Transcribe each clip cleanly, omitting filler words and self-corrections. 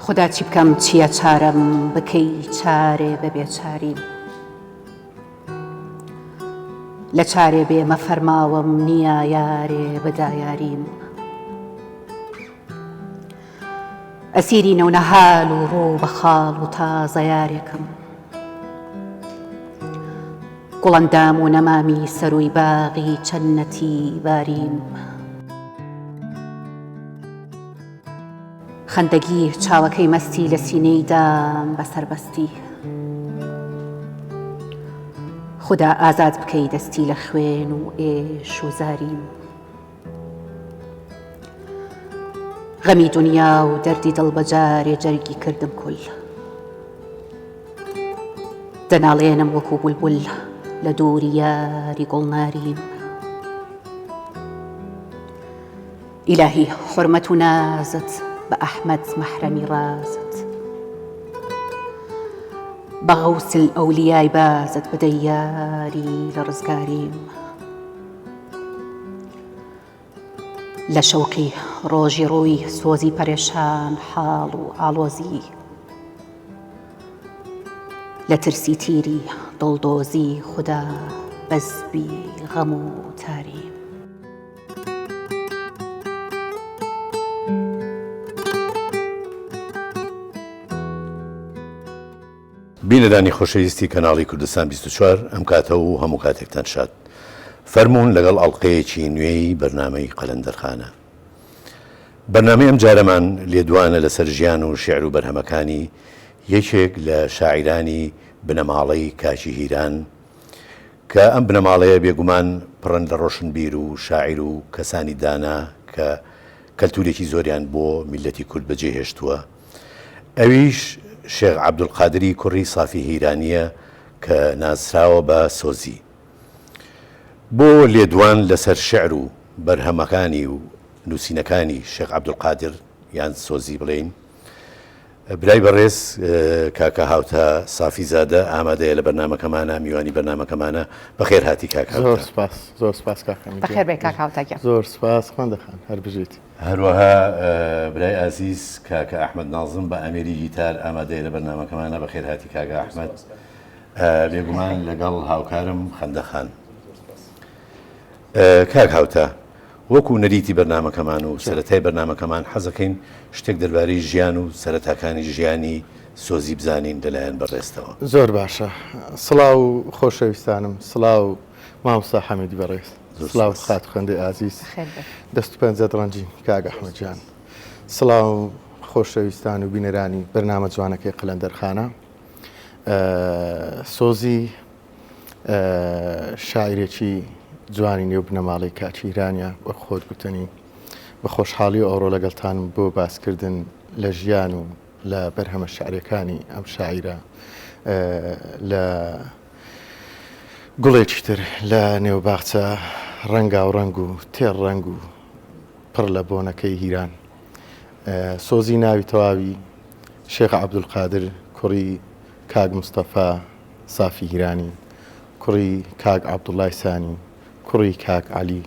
خودا چی بکەم چییە چارەم بکەی چارێ بە بێچاریم لە چارێ بێ مەفەرماوم نییە یارێ بدا یاریم ئەسیری نەونەهال و ڕوو بە خاڵ و تازە یارێکم گوڵەندام و نەمامی سەروی باغی چەنەتی باریم. خەندەگی چاوەکەی مەستی لە سینەی دام بە سەربەستی. خودا ئازاد بکەی دەستی لە خوێن و ئێش و زاریم. غەمی دونیا و دەردی دڵ بە جارێ جەرگی کردم کول. دەناڵێنم وەکوو بولبول لە دووری یاری گوڵناریم. ئیلاهی حورمەت و نازت بە ئەحمەد مەحرەمی ڕازت بە غەوس ئەولیای بازت بدەی یاری لە ڕزگاریم لە شەوقی ڕۆژی ڕووی سۆزی پەرێشان حاڵ و ئاڵۆزی لە ترسی تیری دڵدۆزی خودا بەزبی غەم و تاریم. بینەرانی خۆشەویستی کەناڵی کوردستان 24 ئەم کاتە و هەموو کاتێکتان شاد. فەرموون لەگەڵ ئەڵقەیەکی نوێی بەرنامەی قەلەندەرخانە. بەرنامەی ئەم جارەمان لێدوانە لەسەر ژیان و شیعر و بەرهەمەکانی یەکێک لە شاعیرانی بنەماڵەی کاکی هیران کە ئەم بنەماڵەیە بێگومان پڕن لە ڕۆشنبیر و شاعیر و کەسانی دانا کە کەلتورێکی زۆریان بۆ میللەتی کورد بەجێ هێشتووە ئەویش شێخ عەبدولقادری کوڕی سافی هیرانییە کە ناسراوە بە سۆزی. بۆ لێدوان لەسەر شیعر و بەرهەمەکانی و نووسینەکانی شێخ عەبدولقادر یان سۆزی بڵێین برای بەڕێز کاکە هاوتا سافی زادە ئامادەیە لە بەرنامەکەمانە میوانی بەرنامەکەمانە بەخێر هاتی کاک هاوتا. زۆر سپاس زۆر سپاس کاک حەمید بەخێر گیان. بێی کاک هاوتا گیان. زۆر سپاس خوێندە خان هەر بژیت. هەروەها برای ئازیز کاکە ئەحمەد نازم بە ئامێری گیتار ئامادەیە لە بەرنامەکەمانە بەخێر هاتی کاکە ئەحمەد بێگومان لەگەڵ هاوکارم خەندە خان. کاک هاوتا وەکو نەریتی بەرنامەکەمان و سەرەتای بەرنامەکەمان حەزەکەین شتێک دەربارەی ژیان و سەرەتاکانی ژیانی سۆزی بزانین لەلایەن بەڕێزتەوە. زۆر باشە سڵاو خۆشەویستانم سڵاو مامۆستا حەمیدی بەڕێز زۆر سڵاو سوپاس. خاتوو خەندەی ئازیز بەخێر بێی. دەست و پەنجەت ڕەنجین کاک ئەحمەد گیان سڵاو خۆشەویستان و بینەرانی بەرنامە جوانەکەی قەلەندەرخانە سۆزی شاعیرێکی جوانی نێو بنەماڵەی کاکیرانە وەک خۆت گوتنی بە خۆشحاڵی ئەوڕۆ لەگەڵتانم بۆ باسکردن لە ژیان و لە بەرهەمە شعرەکانی ئەم شاعیرە لە گوڵێکی تر لە نێو باخچە ڕەنگا و ڕەنگ و تێر ڕەنگ و پڕ لە بۆنەکەی هیران سۆزی ناوی تەواوی شێخ عەبدولقادر کوڕی کاک مستەفا سافی هیرانی، کوڕی کاک عەبدوڵای سانی، کوڕی کاک عەلی،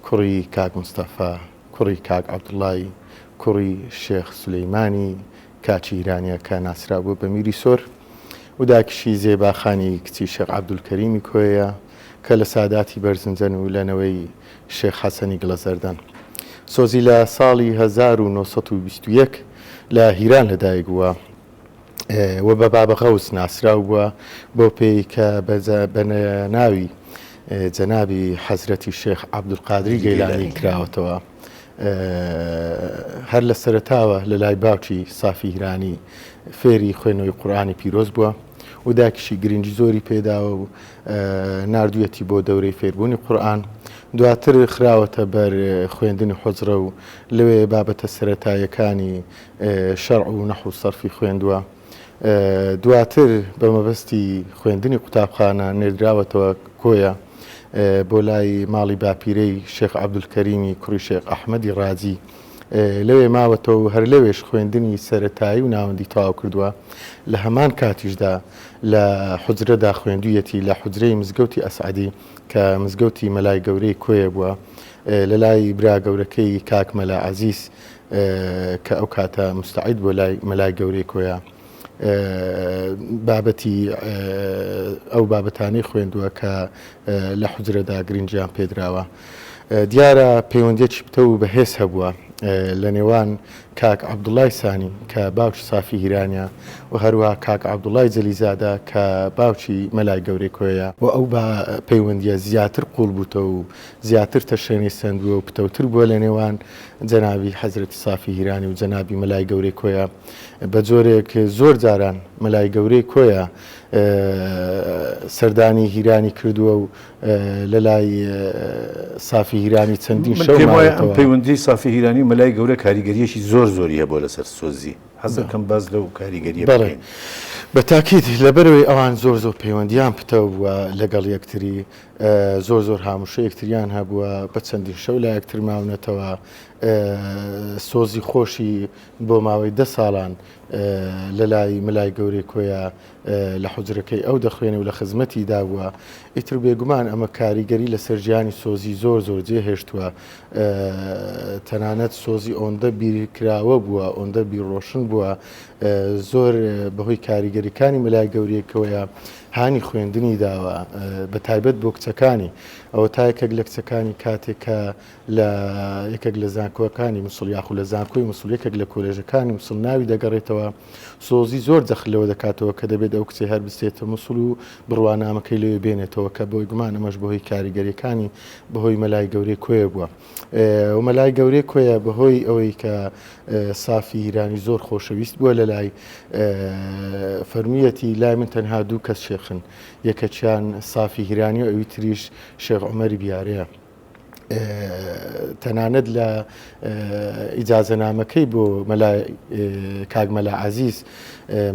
کوڕی کاک مستەفا، کوڕی کاک عەبدوڵای، کوڕی شێخ سولەیمانی کاکی هیرانیە کە ناسراو بووە بە میری سۆر و داکیشی زێبا خانی کچی شێخ عەبدولکەریمی کۆیەیە کە لە ساداتی بەرزنجەن و لە نەوەی شێخ حەسەنی گڵەزەردەن. سۆزی لە ساڵی 1921 لە هیران لەدایک بووە. و بە بابە غەوس ناسراو بووە، بەو پێی کە بە ناوی جەنابی حەزرەتی شێخ عەبدولقادری گەیلانی کراوەتەوە. هەر لە سەرەتاوە لە لای باوکی سافی هیرانی فێری خوێندنەوەی قورئانی پیرۆز بووە و داکیشی گرنگی زۆری پێداوە و ناردوویەتی بۆ دەورەی فێربوونی قورئان. دواتر خراوەتە بەر خوێندنی حوجرە و لەوێ بابەتە سەرەتاییەکانی شەرع و نەحو و سەرفی خوێندووە. دواتر بە مەبەستی خوێندنی قوتابخانە نێردراوەتەوە کۆیە بۆ لای ماڵی باپیرەی شێخ عەبدولکەریمی کوڕی شێخ ئەحمەدی ڕازی. لەوێ ماوەتەوە و هەر لەوێش خوێندنی سەرەتایی و ناوەندی تەواو کردووە. لە هەمان کاتیشدا لە حوجرەدا خوێندوویەتی لە حوجرەی مزگەوتی ئەسعەدی کە مزگەوتی مەلای گەورەی کۆیە بووە لە لای برا گەورەکەی کاک مەلا عەزیز. کە ئەو کاتە مستعید بووە لای مەلای گەورەی کۆیە بابەتی ئەو بابەتانەی خوێندووە کە لە حوجرەدا گرنگیان پێدراوە. دیارە پەیوەندیەکی پتەو و بەهێز هەبووە لە نێوان کاک عەبدوڵای سانی کە باوکی سافی هیرانە و هەروەها کاک عەبدوڵای جەلیزادە کە باوکی مەلای گەورەی کۆیە، و ئەو پەیوەندیە زیاتر قووڵ بووتەوە و زیاتر تەشەنەی سەندووە و پتەوتر بووە لە نێوان جەنابی حەزرەتی سافی هیرانی و جەنابی مەلای گەورەی کۆیە بە جۆرێک زۆر جاران مەلای گەورەی کۆیە سەردانی هیرانی کردووە و لە لای سافی هیرانی چەندین من شەو پێم وایە ئەم ماوەتەوە. پەیوەندیی سافی هیرانی و مەلای گەورە کاریگەرییەکی زۆر زۆری هەبووە لەسەر سۆزی. حەز دەکەم باس لەو کاریگەرییە بەڵێ بکەین. بە تاکید لەبەرئەوەی ئەوان زۆر زۆر پەیوەندییان پتەو بووە لەگەڵ یەکتری، زۆر زۆر هاموشۆ یەکتریان هەبووە، بە چەندین شەو لە یەکتر ماونەتەوە، سۆزی خۆشی بۆ ماوەی دە ساڵان لە لای ملای گەورەی کۆیە لە حوجرەکەی ئەو دەخوێنێ و لە خزمەتی دا بووە، ئیتر بێگومان ئەمە کاریگەری لەسەر ژیانی سۆزی زۆر زۆر جێ هێشتووە، تەنانەت سۆزی ئۆندە بیرکراوە بووە، ئۆندە بیرڕۆشن بووە، زۆر بەهۆی کاریگەریکانی مەلای گەورەیەکەوەیە هانی خوێندنی داوە، بە تایبەت بۆ کچەکانی، ئەوەتا یەکێک لە کچەکانی کاتێک کە لە یەکێک لە زانکۆکانی موسڵ یاخود لە زانکۆی موسڵ یەکێک لە کۆلێژەکانی موسڵ ناوی دەگەڕێتەوە، سۆزی زۆر جەخت لەوە دەکاتەوە کە دەبێت ئەو کچەی هەر بچێتە موسڵ و بڕوانامەکەی لەوێ بێنێتەوە کە بێگومان ئەمەش بەهۆی کاریگەریەکانی بەهۆی مەلای گەورەی کۆیە بووە و مەلای گەورەی کۆیە بەهۆی ئەوەی کە سافی هیرانی زۆر خۆشەویست بووە لەلای فەرموویەتی لای من تەنها دوو کەس شێخن یەکەکیان سافی هیرانی و ئەوی تریش شێخ عومەری بیارەیە. تەنانەت لە ئیجازەنامەکەی بۆ مەلای کاک مەلا عەزیز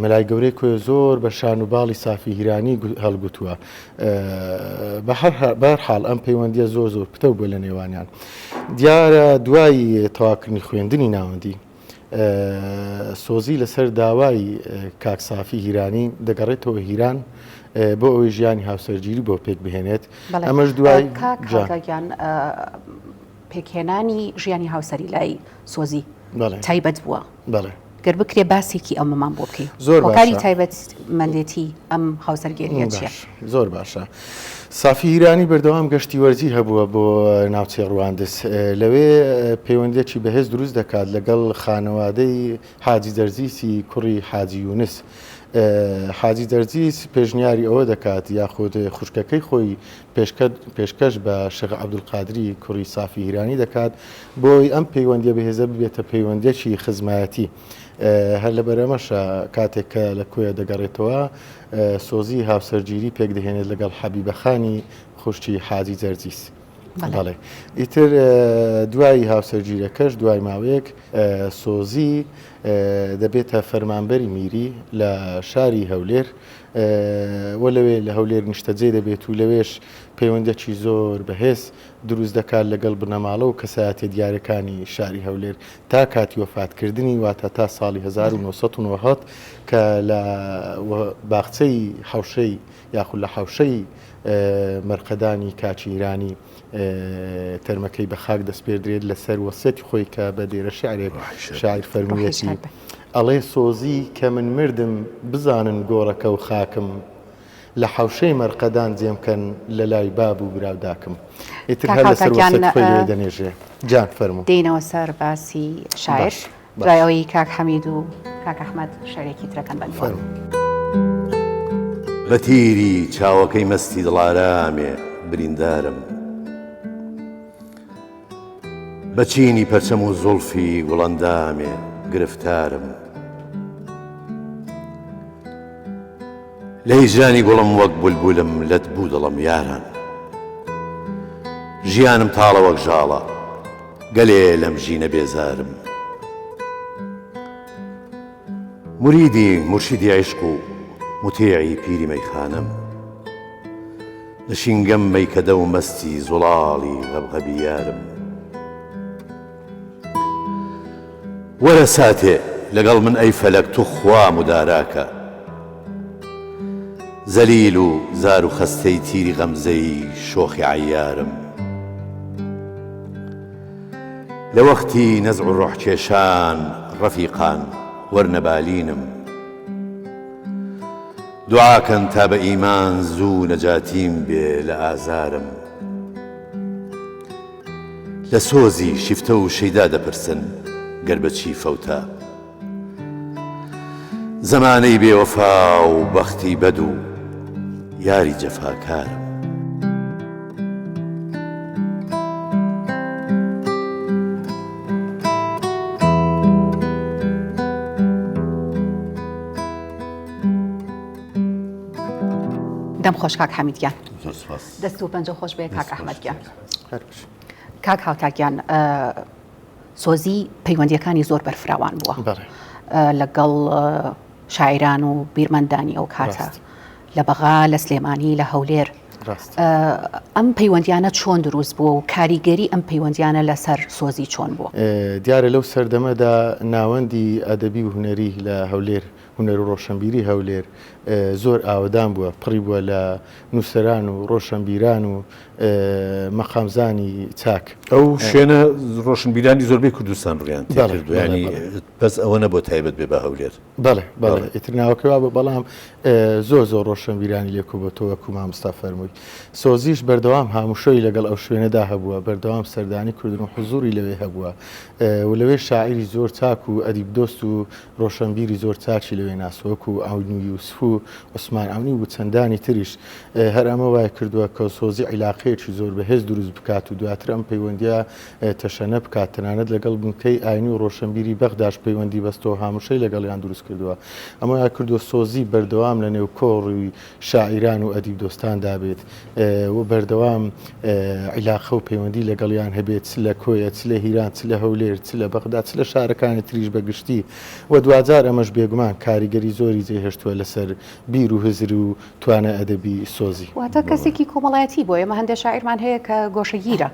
مەلای گەورەی کۆیە زۆر بە شان و باڵی سافی هیرانی هەڵگوتووە بە هەر حاڵ ئەم پەیوەندیە زۆر زۆر پتەو بووە لە نێوانیان دیارە دوای تەواکردنی خوێندنی ناوەندی سۆزی لەسەر داوای کاک سافی هیرانی دەگەڕێتەوە هیران بۆ ئەوەی ژیانی هاوسەرگیری بۆ پێک بهێنێت ئەمەش دوای گیان پێکهێنانی ژیانی هاوسەری لای سۆزی تایبەت بووە گەر بکرێ باسێکی ئەمەمان بۆ بکەی زۆر هۆکاری تایبەت مەندێتی ئەم هاوسەرگێریە چیە؟ زۆر باشە. سافی هیرانی بەردەوام گەشتی وەرزی هەبووە بۆ ناوچەی ڕواندز لەوێ پەیوەندیەکی بەهێز دروست دەکات لەگەڵ خانەوادەی حاجی جەرجیسی کوڕی حاجی یونس حاجی جەرجیس پێشنیاری ئەوە دەکات یاخود خوشکەکەی خۆی پێشکەش بە شێخ عەبدولقادری کوڕی سافی هیرانی دەکات بۆی ئەم پەیوەندیە بەهێزە ببێتە پەیوەندیەکی خزمایەتی هەر لەبەرئەمەشە کاتێک کە لە کۆیە دەگەڕێتەوە سۆزی هاوسەرگیری پێکدەهێنێت لەگەڵ حەبیبە خانی خوشکی حاجی جەرجیس. بەڵێ ئیتر دوای هاوسەرگیرەکەش دوای ماوەیەک سۆزی دەبێتە فەرمانبەری میری لە شاری هەولێر و لەوێ لە هەولێر نیشتەجێ دەبێت و لەوێش پەیوەندێکی زۆر بەهێز دروست دەکات لەگەڵ بنەماڵە و کەسایەتیە دیارەکانی شاری هەولێر تا کاتی وەفاتکردنی واتە تا ساڵی 1990 کە لە باخچەی حەوشەی یاخود لە حەوشەی مەرقەدانی کاکی ئیرانی تەرمەکەی بە خاک دەسپێردرێت لەسەر وەسیەتی خۆی کە بە دێرە شعرێک شاعیر فەرموویەتی ئەڵێ سۆزی کە من مردم بزانن گۆڕەکە و خاکم لە حەوشەی مەرقەدان جێم کەن لە لای باب و برا و داکم. ئیتر کاک هەر لەسەر هاوتا گیان وەسیەتی خۆی لەوێ دەنێژێ. جان فەرموو. دێینەوە سەر باسی شاعر باش باش. دوای ئەوەی کاک حەمید و کاک ئەحمەد شعرێکی ترەکەن بە میوان. فەرموو. بە تیری چاوەکەی مەستی دڵارامێ بریندارم. بە چینی پەرچەم و زوڵفی گوڵەندامێ گرفتارم. لە هیجرانی گوڵم وەک بولبولم لەت بوو دڵم یاران. ژیانم تاڵە وەک ژاڵە گەلێ لەم ژینە بێزارم. موریدی مورشیدی عیشق و موتیعی پیری مەیخانەم. نشینگەم مەیکەدە و مەستی زوڵاڵی غەبغەبی یارم. وەرە ساتێ لەگەڵ من ئەی فەلەک توخوا موداراکە. زەلیل و زار و خەستەی تیری غەمزەی شۆخی عەیارم. لە وەختی نەزع و ڕۆح کێشان ڕەفیقان وەرنە بالینم. دوعا کەن تا بە ئیمان زوو نەجاتیم بێ لە ئازارم. لە سۆزی شیفتە و شەیدا دەپرسن گەر بە چی فەوتا. زەمانەی بێ وەفا و بەختی بەد و یاری جەفاکارم. دەم خۆش کاک حەمید گیان. زۆر سپاس. دەست و پەنجە خۆش بێ کاک ئەحمەد گیان. کاک هاوتا گیان سۆزی پەیوەندیەکانی زۆر بەرفراوان بووە لەگەڵ شاعیران و بیرمەندانی ئەو کاتە لە بەغا لە سلێمانی لە هەولێر ئەم پەیوەندیانە چۆن دروست بووە و کاریگەری ئەم پەیوەندیانە لەسەر سۆزی چۆن بووە؟ دیارە لەو سەردەمەدا ناوەندی ئەدەبی و هونەری لە هەولێر هونەر و ڕۆشنبیری هەولێر زۆر ئاوەدان بووە، پڕی بووە لە نووسەران و ڕۆشنبیران و مەقامزانی چاک. ئەو شوێنە ڕۆشنبیرانی زۆربەی کوردستان ڕوویان تێکردووە، یانی بەس ئەوە نەبووە تایبەت بێ بە هەولێر. بەڵێ، بەڵێ، ئیتر ناوەکەی وا بوو، بەڵام زۆر زۆر ڕۆشنبیرانی لێ کۆبۆتەوە وەکوو مامۆستا فەرمووی. سۆزیش بەردەوام هاموشۆی لەگەڵ ئەو شوێنەدا هەبووە، بەردەوام سەردانی کردن و حزووری لەوێ هەبووە و لەوێ شاعیری زۆر چاک و ئەدیب دۆست و ڕۆشەنبیری زۆر چاکی لەوێ ناسوە وەکو عەونی یوسف و عوسمان عەونی و چەندانی تریش. هەر ئەمە وای کردوە کە سۆزی عیلاقەیەکی زۆر بەهێز دروست بکات و دواتر ئەم پەیوەندیە تەشەنە بکات، تەنانەت لەگەڵ بنکەی ئاینی و ڕۆشەنبیری بەغداش پەیوەندی بەستەوە هاموشەی لەگەڵیان دروست کردوە. ئەمە وای کردوە سۆزی بەردەوام لە نێو کۆڕی شاعیران و ئەدیب دۆستاندا بێت و بەردەوام عیلاقە و پەیوەندی لەگەڵیان هەبێت چ لە کۆیە چ لە هیران چ لە هەولێر چ لە بەغدا چ لە شارەکانی تریش بە گشتی و دواجار ئەمەش بێگومان کاریگەری زۆری جێهێشتووە لەسەر بیر و هزر و توانای ئەدەبی سۆزی. واتە کەسێکی کۆمەڵایەتی بووە، ئێمە هەندێک شاعیرمان هەیە کە گۆشەگیرە،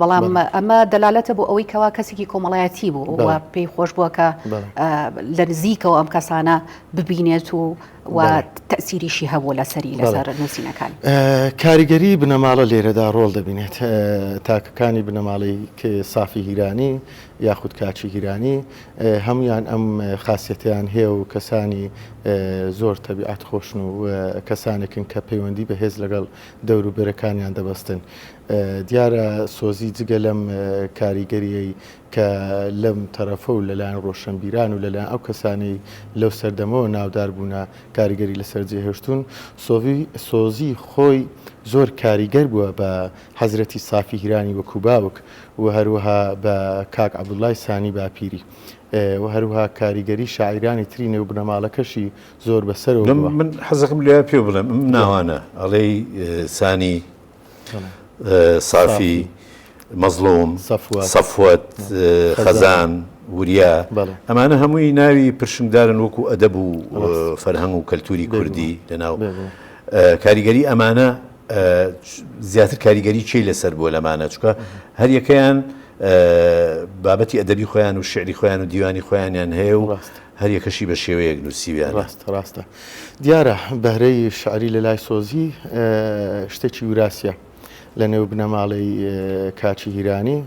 بەڵام ئەمە دەلالەتە بۆ ئەوەی کەوا کەسێکی کۆمەڵایەتی بوو و پێی خۆش بووە کە لە نزیکەوە ئەم کەسانە ببینێت و و تەئسیریشی هەبووە لەسەری لەسەر نووسینەکانی. کاریگەری بنەماڵە لێرەدا ڕۆڵ دەبینێت. تاکەکانی بنەماڵەی سافی هیرانی یاخود کاکی هیرانی هەموویان ئەم خاسیەتەیان هەیە و کەسانی زۆر تەبیعەت خۆشن و کەسانێکن کە پەیوەندی بەهێز لەگەڵ دەوروبەرەکانیان دەبەستن. دیارە سۆزی جگە لەم کاریگەریەی کە لەم تەرەفە و لەلایەن ڕۆشنبیران و لەلایەن ئەو کەسانەی لەو سەردەمەوە ناودار بوونە کاریگەری لەسەر جێهێشتوون، سۆڤی سۆزی خۆی زۆر کاریگەر بووە بە حەزرەتی سافی هیرانی وەکوو باوک و هەروەها بە کاک عەبدوڵای سانی باپیری و هەروەها کاریگەری شاعیرانی تری نێو بنەماڵەکەشی زۆر بەسەرەوە بووە. من حەزەکەم لێیان پێ بڵێم ئەم ناوانە ئەڵێی سانی سافی، مەزڵوم، سەفوەت، خەزان، وریا، ئەمانە هەمووی ناوی پرشنگدارن وەکو ئەدەب و فەرهەنگ و کەلتوری کوردی لەناو کاریگەری ئەمانە زیاتر کاریگەری کێی لەسەر بووە لەمانە چونکە هەریەکەیان بابەتی ئەدەبی خۆیان و شعری خۆیان و دیوانی خۆیانیان هەیە و هەریەکەشی بە شێوەیەک نووسیویانە. ڕاستە ڕاستە. دیارە بەهرەی شعری لە لای سۆزی شتێکی وراسیە لە نێو بنەماڵەی کاکی هیرانی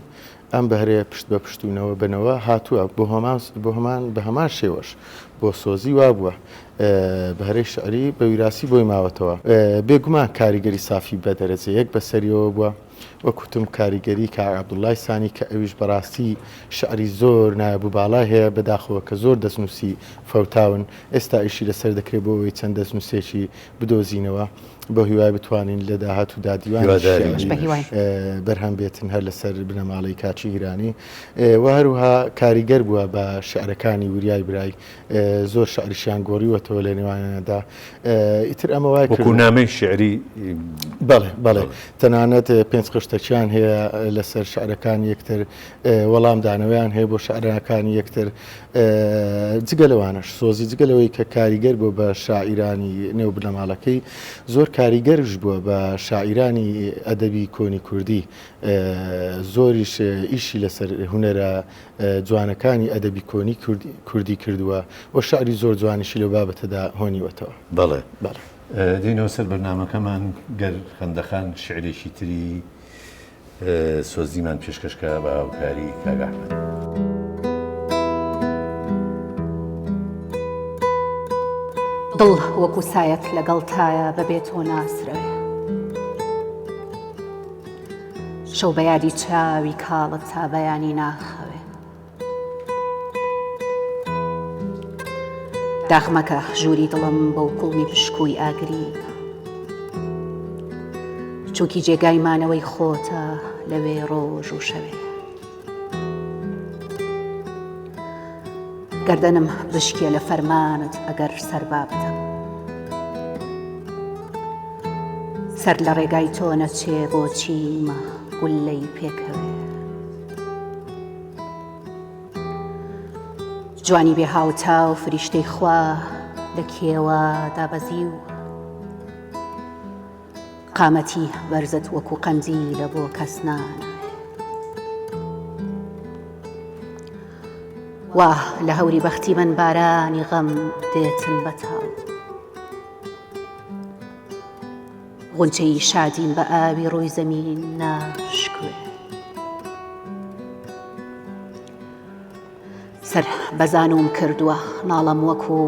ئەم بەهرەیە پشت بە پشت و نەوە بە نەوە هاتووە بۆ هەمان بۆ هەمان بە هەمان شێوەش بۆ سۆزی وابووە بەهرەی شعری بە ویراسی بۆی ماوەتەوە بێگومان کاریگەری سافی بە دەرەجە یەک بەسەریەوە بووە وەک وتم کاریگەری کاک عەبدوڵای سانی کە ئەویش بەڕاستی شعری زۆر نایاب و باڵای هەیە بەداخەوە کە زۆر دەستنووسی فەوتاون ئێستا ئیشی لەسەر دەکرێت بۆ ئەوەی چەند دەستنووسێکی بدۆزینەوە بە هیوای بتوانین لە داهاتوودا دیوانی شیعری بەرهەم بێتن هەر لەسەر بنەماڵەی کاکی هیرانی و هەروها کاریگەر بووە بە شعرەکانی وریای برای زۆر شعریشیان گۆڕیوەتەوە لە نێوانیاندا ئیتر ئەمە وای وەکو نامەی شعری بەڵێ بەڵێ تەنانەت پێنج خشتەکیان هەیە لەسەر شعرەکانی یەکتر وەڵام دانەوەیان هەیە بۆ شعرەکانی یەکتر جگە لەوانەش سۆزی جگە لەوەی کە کاریگەر بووە بە شاعیرانی نێو بنەماڵەکەی زۆر کاریگەرش بووە بە شاعیرانی ئەدەبی کۆنی کوردی زۆریش ئیشی لەسەر هونەرە جوانەکانی ئەدەبی کۆنی کوردی کردووە و شعری زۆر جوانیشی لەو بابەتەدا هۆنیوەتەوە. بەڵێ. بەڵێ. دێینەوە سەر بەرنامەکەمان، گەر خەندەخان شیعرێکی تری. سۆزیمان پێشکەش کە بە هاوکاری کاک ئەحمەد. دڵ وەکو سایەت لەگەڵ تایە بەبێ تۆ ناسرەوێ. شەو بە یادی چاوی کاڵت تا بەیانی ناخەوێ. داخ مەکە ژووری دڵم بەو کوڵمی پشکووی ئاگرین. چونکی جێگای مانەوەی خۆتە لەوێ ڕۆژ و شەوێ. گەردەنم بشکێ لە فەرمانت ئەگەر سەربا بدەم. سەر لە ڕێگای تۆ نەچێ بۆچیمە گوللەی پێکەوێ. جوانی بێ هاوتا و فریشتەی خوا لە کێوە دابەزی و قامەتی بەرزت وەکو قەندیلە بۆ کەس نانەوێ. وا لە هەوری بەختی من بارانی غەم دێتن بەتاو. غونچەی شادیم بە ئاوی ڕووی زەمین ناشکوێ. سەر بە زانووم کردووە ناڵەم وەکو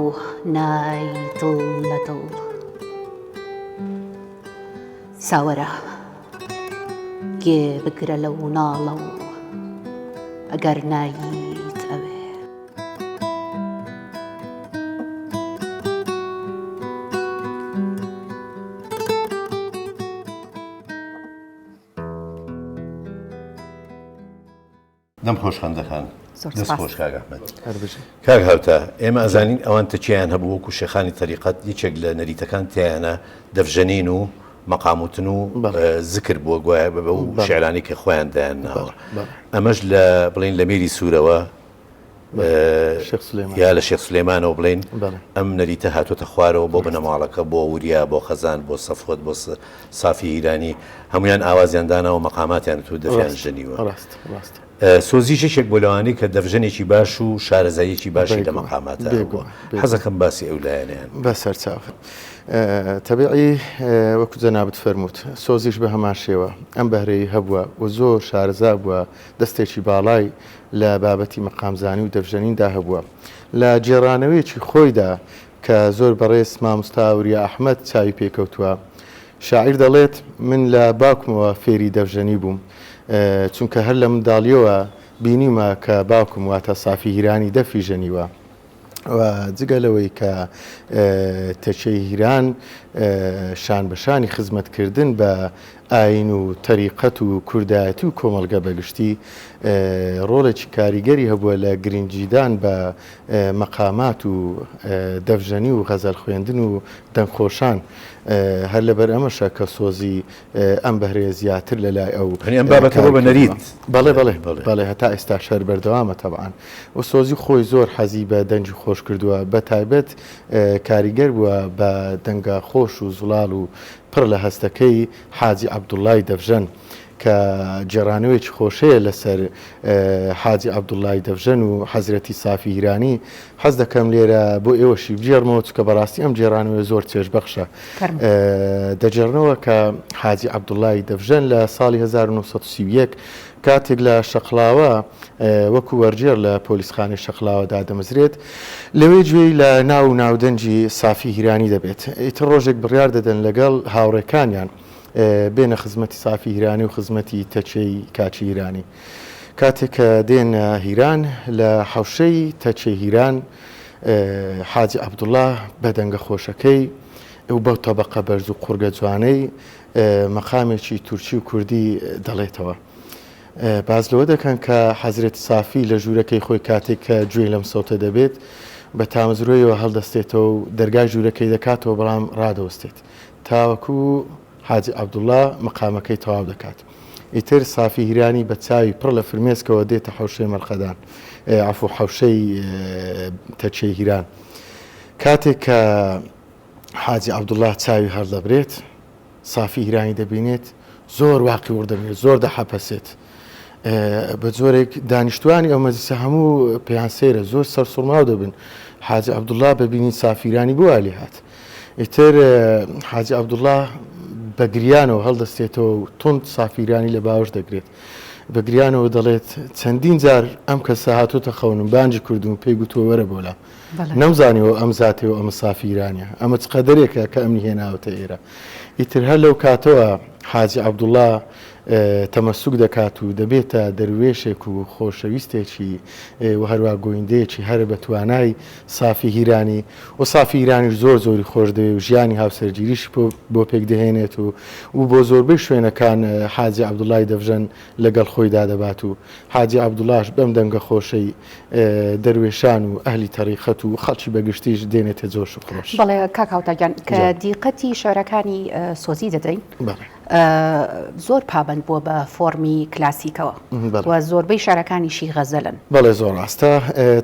نای دڵ لە دڵ. ساوەرە گێ بگرە لەو ناڵە و ئەگەر ناییت ئەوێ. دەم خۆش خەندەخان. دەست خۆش کاک ئەحمەد. کاک هاوتا ئێمە ئەزانین ئەوان تەکیەیان هەبوو وەکو شێخانی تەریقەت یەکێک لە نەریتەکان تیایانە دەفژەنین و مەقاموتن و زکر بووە گوایە بە بەو شعرانەی کە خۆیان دایان ناوە ئەمەش لە بڵین لە میری سوورەوە یا لە شێخ سلێمانەوە بڵین ئەم نەریتە هاتۆتە خوارەوە بۆ بنەماڵەکە بۆ وریا بۆ خەزان بۆ سەفوەت بۆ سافی هیرانی هەمویان ئاوازیان داناوە مەقاماتیان تو دەفیان ژەنیوە سۆزیش یەکێک بوو لەوانەی کە دەفژەنێکی باش و شارەزاییەکی باشی لە مەقاماتا هەبووە. حەزەکەم باسی ئەو لایەنەیان. بە سەرچاو. تەبیعی وەکو جەنابت فەرمووت سۆزیش بە هەمان شێوە ئەم بەهرەی هەبووە و زۆر شارەزا بووە، دەستێکی باڵای لە بابەتی مەقامزانی و دەفژەنیندا هەبووە. لە گێڕانەوەیەکی خۆیدا کە زۆر بەڕێز ماموستا وریا ئەحمەد چاوی پێکەوتووە، شاعیر دەڵێت، من لە باوکمەوە فێری دەفژەنی بووم، چونکە هەر لە منداڵییەوە بینیومە کە باوکم واتە سافی هیرانی دەفی ژەنیوە و جگە لەوەی کە تەکیەی هیران شان بە شانی خزمەتکردن بە ئایین و تەریقەت و کوردایەتی و کۆمەڵگە بە گشتی ڕۆڵێکی کاریگەری هەبووە لە گرنگیدان بە مەقامات و دەفژەنی و غەزەل خوێندن و دەنگخۆشان هەر لەبەر ئەمەشە کە سۆزی ئەم بەهرەیە زیاتر لە لای ئەو یانی ئەم بابەتە بۆ بە نەریت. بەڵێ بەڵێ بەڵێ هەتا ئێستاش هەر بەردەوامە تەبعەن و سۆزی خۆی زۆر حەزی بە دەنگی خۆش کردووە بە تایبەت کاریگەر بووە بە دەنگە خۆش و زوڵاڵ و پڕ لە هەستەکەی حاجی عەبدوڵڵای دەفژەن کە گێڕانەوەیەکی خۆشەیە لەسەر حاجی عەبدوڵڵای دەفژەن و حەزرەتی سافی هیرانی، حەز دەکەم لێرە بۆ ئێوەشی بگێڕمەوە چونکە بەڕاستی ئەم گێڕانەوەیە زۆر چێژبەخشە. دەگێڕنەوە کە حاجی عەبدوڵڵای دەفژەن لە ساڵی 1931 کاتێک لە شەقڵاوە وەکو وەرگێڕ لە پۆلیسخانەی شەقڵاوە دادەمەزرێت، لەوێ گوێی لە ناو و ناودەنگی سافی هیرانی دەبێت. ئیتر ڕۆژێک بڕیار دەدەن لەگەڵ هاوڕێکانیان بێنە خزمەتی سافی هیرانی و خزمەتی تەکیەی کاکی هیرانی. کاتێک کە دێنە هیران، لە حەوشەی تەکیەی هیران حاجی عەبدوڵڵا بە دەنگە خۆشەکەی و بەو تەبەقە بەرز و قوڕگە جوانەی مەقامێکی تورکی و کوردی دەڵێتەوە. باس لەوە دەکەن کە حەزرەتی سافی لە ژوورەکەی خۆی کاتێک کە گوێی لەم سەوتە دەبێت بە تامەزرۆیەوە هەڵدەستێتەوە و دەرگای ژوورەکەی دەکاتەوە بەڵام ڕادەوەستێت تاوەکو حاجی عەبدوڵڵا مەقامەکەی تەواو دەکات. ئیتر سافی هیرانی بە چاوی پڕ لە فرمێسکەوە دێتە حەوشەی مەرقەدان عەفو حەوشەی تەکیەی هیران. کاتێک کە حاجی عەبدوڵڵا چاوی هەڵدەبرێت، سافی هیرانی دەبینێت، زۆر واقی وڕ دەبێت، زۆر دەحەپەسێت. بە جۆرێک دانیشتوانی ئەو مەجلیسە هەموو پێیان سەیرە، زۆر سەرسوڕماو دەبن. حاجی عەبدوڵڵا بە بینین سافی هیرانی بۆ وا لێ هات. ئیتر حاجی عەبدوڵڵا بە. بە گریانەوە هەڵدەستێتەوە و توند سافیرانی لە باوەش دەگرێت. بە گریانەوە دەڵێت، چەندین جار ئەم کەسە هاتۆتە خەونم، بانگی کردووم، پێی گوتووە وەرە بۆ لام. نەمزانیوە ئەم زاتەیە و ئەمە سافیرانە. ئەمە چ قەدەرێکە کە ئەمنی هێناوەتە ئێرە. ئیتر هەر لەو کاتەوە حاجی عەبدوڵڵا تەمەسوک دەکات و دەبێتە دەروێشێک و خۆشەویستێکی و هەروا گۆیندەیەکی هەرە بەتوانای سافی هیرانی و سافی هیرانیش زۆر زۆری خۆش دەوێ و ژیانی هاوسەرگیریشی بۆ پێک دەهێنێت و و بۆ زۆربەی شوێنەکان حاجی عەبدوڵای دەڤژەن لەگەڵ خۆیدا دەبات و حاجی عەبدوڵاش بەم دەنگە خۆشەی دەروێشان و ئەهلی تەریقەت و خەڵکی بەگشتیش دێنێتە جۆش و خرۆش. بەڵێ کاک هاوتا گیان کە دیقەتی شعرەکانی سۆزی دەدەین زۆر پابەند بووە بە فۆرمی کلاسیکەوە و زۆربەی شعرەکانیشی غەزەلن. بەڵێ زۆر ڕاستە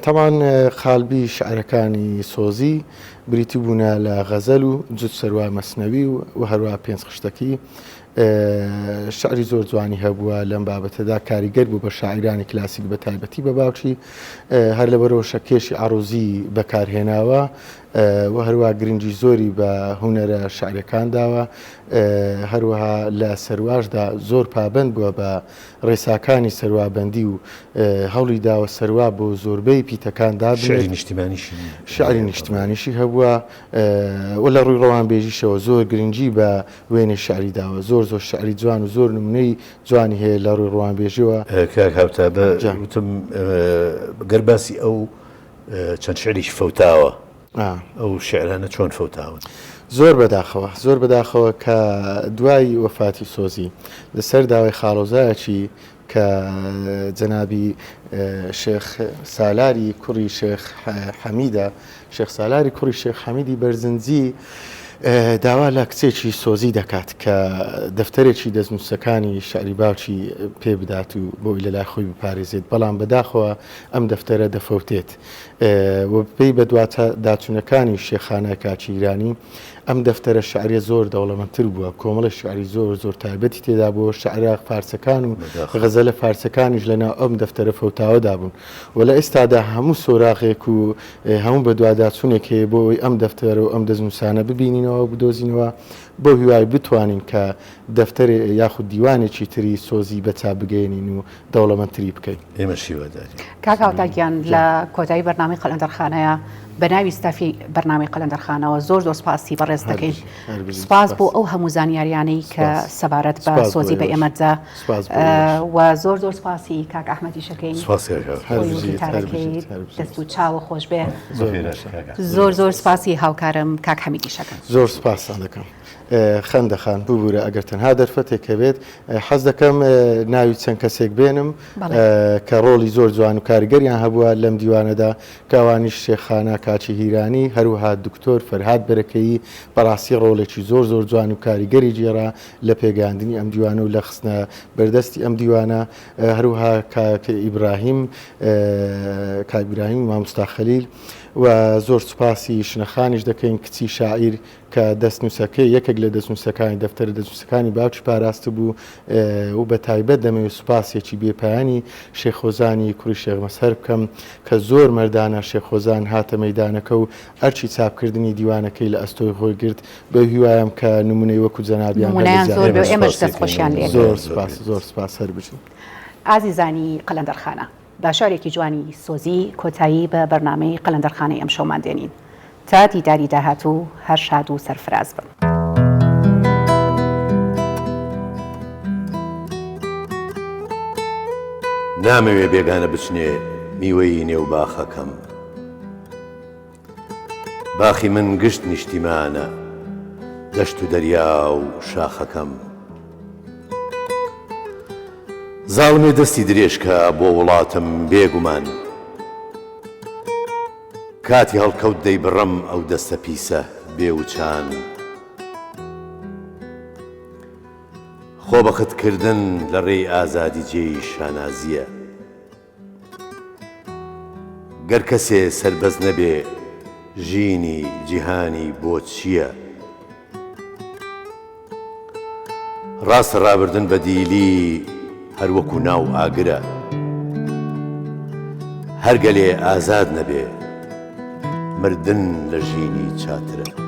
تەبعەن قالبی شعرەکانی سۆزی بریتی بوونە لە غەزەل و جوت سەروا مەسنەوی و هەروا پێنج خشتەکی شعری زۆر جوانی هەبووە لەم بابەتەدا کاریگەر بوو بە شاعیرانی کلاسیک بە تایبەتی بە باوکی هەر لەبەرەوە شەکێشی عروزی بەکارهێناوە و هەروە گرنگی زۆری بە هونەرە شعرەکان داوە هەروەها لە سەرواشدا زۆر پابند بووە بە ڕێساکانی سەروابندی و هەوڵی داوە سەروا بۆ زۆربەی پیتەکان شعری نیشتیمانیشی شعری نیشتمانیشی هەبووە و لە ڕووی ڕەوانبێژیشەوە زۆر گرنگی بە وێنەی شعری داوە زۆر زۆر شعری جوان و زۆر نمونەی جوانی هەیە لە ڕووی ڕوانبێژیەوە. کاک هاوتا بە وتم گەر باسی ئەو چەند شعریش فەوتاوە ئەو شعرانە چۆن فەوتاون؟ زۆر بەداخەوە زۆر بەداخەوە کە دوای وەفاتی سۆزی لەسەر داوای خاڵۆزایەکی کە جەنابی شێخ سالاری کوڕی شێخ حەمیدە، شێخ سالاری کوڕی شێخ حەمیدی بەرزنجی داوا لە کچێکی سۆزی دەکات کە دەفتەرێکی دەستنووسەکانی شعری باوکی پێ بدات و بۆی لە لای خۆی بپارێزێت، بەڵام بەداخەوە ئەم دەفتەرە دەفەوتێت و بەپێی بەدواداچوونەکانی شێخانە کاکیرانی ئەم دەفتەرە شعریە زۆر دەوڵەمەندتر بووە، کۆمەڵێک شعری زۆر زۆر تایبەتی تێدا بووە، شعرە فارسەکان و غەزەلە فارسەکانیش لەناو ئەم دەفتەرە فەوتاوەدا بوون و لە ئێستادا هەموو سۆراغێک و هەموو بەدواداچوونێک هەیە بۆ ئەوەی ئەم دەفتەرە و ئەم دەستنووسانە ببینینەوە و بدۆزینەوە، بەو هیوای بتوانین کە دەفتەرێ یاخود دیوانێکی تری سۆزی بە چاپ بگەیەنین و دەوڵەمەندتری بکەین. ئێمەش هیوادارین. کاک هاوتا گیان لە کۆتایی بەرنامەی قەلەندەرخانەیە بە ناوی ستافی بەرنامەی قەلەندەرخانەوە زۆر زۆر سپاسی بەڕێز دەکەین سپاس بۆ ئەو هەموو زانیاریانەی کە سەبارەت بە سۆزی بە ئێمەدا و زۆر زۆر سپاسی کاک ئەحمەدی شەکەین دەست و چاوە خۆش بێ زۆر زۆر سپاسی هاوکارم کاک حەمیدی شەکەم زۆر سپاسان دەکەم. خەندە خان ببورە ئەگەر تەنها دەرفەتێک هەبێت حەز دەکەم ناوی چەند کەسێک بێنم کە ڕۆڵی زۆر جوان و کاریگەریان هەبووە لەم دیوانەدا کە ئەوانیش شێخ خانا کاکی هیرانی هەروەها دکتۆر فەرهاد بەرەکەیی بەڕاستی ڕۆڵێکی زۆر زۆر جوان و کاریگەری گێڕا لە پێگەیاندنی ئەم دیوانە و لە خستنە بەردەستی ئەم دیوانە هەروەها کاک ئیبراهیم کاک ئیبراهیم مامۆستا خەلیل و زۆر سوپاسی شنەخانیش دەکەین کچی شاعیر کە دەستنووسەکەی یەکێک لە دەستنووسەکانی دەفتەرە دەستنووسەکانی باوکی پاراستبوو و بە تایبەت دەمەوێت سوپاسێکی بێ پایانی شێخ هۆزانی کوڕی شێخ مەزهەر بکەم کە زۆر مەردانە شێخ هۆزان هاتە مەیدانەکە و ئەرکی چاپکردنی دیوانەکەی لە ئەستۆی خۆی گرت بەو هیوایەم کە نموونەی وەکو جەنابیان هەر نموونەیان زۆر بێ و ئێمەش دەستخۆشیان لێ زۆر سوپاس زۆر سوپاس هەر بژین. ئازیزانی قەلەندەرخانە بە شعرێکی جوانی سۆزی کۆتایی بە بەرنامەی قەلەندەرخانەی ئەمشەومان دێنین. تا دیداری داهاتوو هەر شاد و سەرفراز بن. نامەوێ بێگانە بچنێ میوەی نێو باخەکەم باخی من گشت نیشتیمانە دەشت و دەریا و شاخەکەم زاڵمێ دەستی درێژکە بۆ وڵاتم بێگومان کاتی هەڵکەوت دەیبڕم ئەو دەستە پیسە بێ وچان. خۆ بەخت کردن لە ڕێی ئازادی جێی شانازییە. گەر کەسێ سەربەست نەبێ ژینی جیهانی بۆ چییە؟ ڕاستە ڕابردن بە دیلی هەر وەکو ناو ئاگرە هەر گەلێ ئازاد نەبێ مردن لە ژینی چاترە.